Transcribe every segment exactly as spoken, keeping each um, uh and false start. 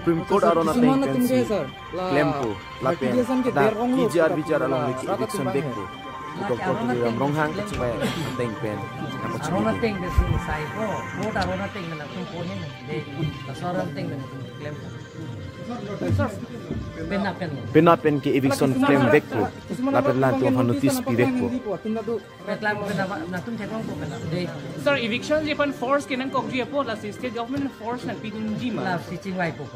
Supreme Court aron ateng pensi klempo lapen dak P G R V G R along leki eviction vekpo. Doctor Tuliram Ronghang kachingvai ateng pen nangpachini. Aron ateng desi sai ko, court aron ateng na tum ko hin de, laso aron ateng na tum klempo. Sir, penap pen. Penap pen ke eviction klem vekpo. Lapen latum aphan notice pi vekpo. Sir, eviction ji aphan force ke nangkokji apo, lasi state government force nangpidunji ma? Lasi chingvaipo.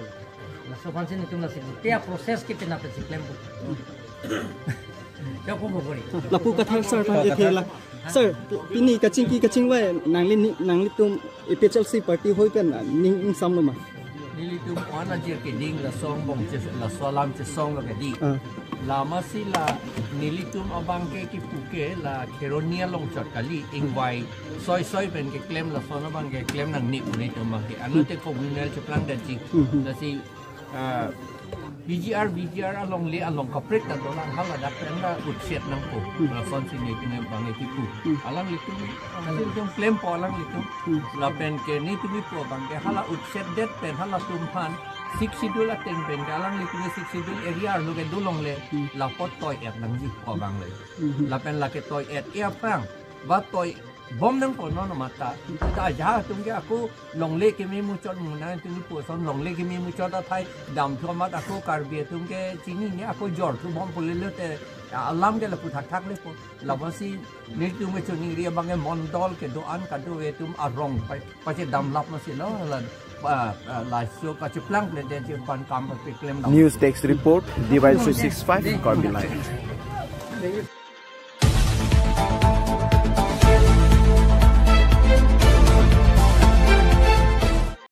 Laso aphansi netum lasi te a-process ke penap pensi klempo. Joko bobori. Lapu kathar sir aphan ethe la. Sir, pini kachingki kachingvai nangli ni, nanglitum A P H L C party hoi pen ning ingsamlo ma? Nelitum on ajir keding laso angbong che, laso alam chesonglo kedi. Ah. Lasi la nelitum abang ke kipu ke la Kheroni along chot kali, ingvai soi soi pen keklem, lason abang keklem nangne pu nelitum abang ke. Ano te communal cheplang detji. Hmm. Lasi, ah, P G R, V G R alongle along kaprek ta dolang, hala dak pen la utset nangpo. Hmm. Lasonsi nelitum abang ke kipu. Hmm. Alanglitum, alanglitum klempo alanglitum. Hmm. Lapen ke nelitum kipu abang ke hala utset det pen halatum aphan Sixth Schedule ateng pen ke alanglitum Sixth Schedule area arlo kedo longle, hmm, lapu toi-et nangji ko abang le. Hmm. Lapen lake toi-et-e aphrang ba toibom nangpo non mata. Ta ja atum ke ako longle keme muchot muna, nelitum kipu ason longle keme muchot athai damthu amat ako Karbi atum ke chinine, ako jorthu bom pu lelo te alam ke lapu thakthak lepo. Lasi nelitum kechoningri abang ke mondol kedo-an kadokave atum arong pa, pachedam lap masi lo la, ah, ah, laso kacheplang pledetji aphan kam papeklem dam. News Desk Report, D Y three six five, Karbi Live.